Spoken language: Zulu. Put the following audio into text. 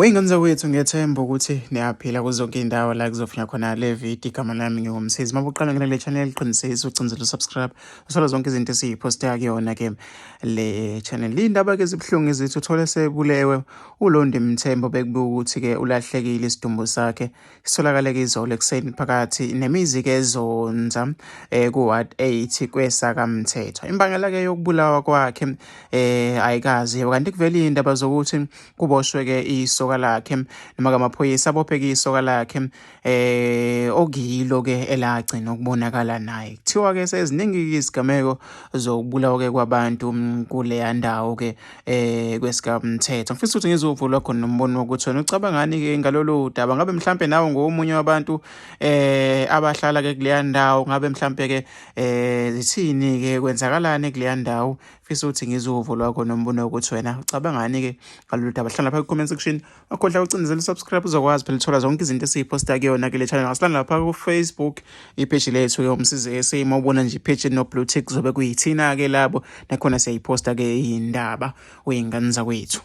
Wey'ngane zakwethu, ngiyethemba ukuthi niyaphila kuzo zonke iy'ndawo la kuzofika khona le video. Igama lami nginguMsizi. Uma uqala ngena kule channel, qinisekisa ucinzela u-subscribe, uthole zonke izinto esiyiphosta kuyona-ke le channel. Iy'ndaba-ke ezibuhlungu ezithi uthole sebulewe uLondi Mthembu, bekubuka ukuthi-ke ulahlekile, isidumbu sakhe sitholakale-ke izolo ekuseni phakathi nemizi-ke ezonza ku-ward 8 kweSakamthetho. Imbangela-ke yokubulawa kwakhe ayikaziwa, kanti kuvele iy'ndaba zokuthi kuboshwe-ke isoka lakhe, noma-ke amaphoyisa abophe-ke isoka lakhe okuyilo-ke elagcina ukubonakala naye. Kuthiwa-ke seziningi-ke izigameko zokubulawa-ke kwabantu kuleya ndawo-ke kwesikamthetho. Ngifisa ukuthi ngizwe uvo lwakho nombono wokuthi wena ucabangani-ke ngalolu daba. Ngabe mhlampe nawe ngomunye wabantu abahlala-ke kuleya ndawo? Ngabe mhlampe-ke zithini-ke, kwenzakalani kuleya ndawo? Fisa ukuthi ngizwe uvo lwakho nombono wokuthi wena ucabangani-ke ngalolu daba. Hlala lapha ku-comment section, wakhohlwa ucindezela u-subscribe, uzokwazi phela uthola zonke izinto esiyiphosta kuyona kule channel. Ngasilanda lapha ku-Facebook, ipage lethu-ke uMsizi SA. Uma ubona nje ipage eno-blue tick, kuzobe kuyithina-ke labo, nakhona siyayiphosta-ke iy'ndaba, uy'ngane zakwethu.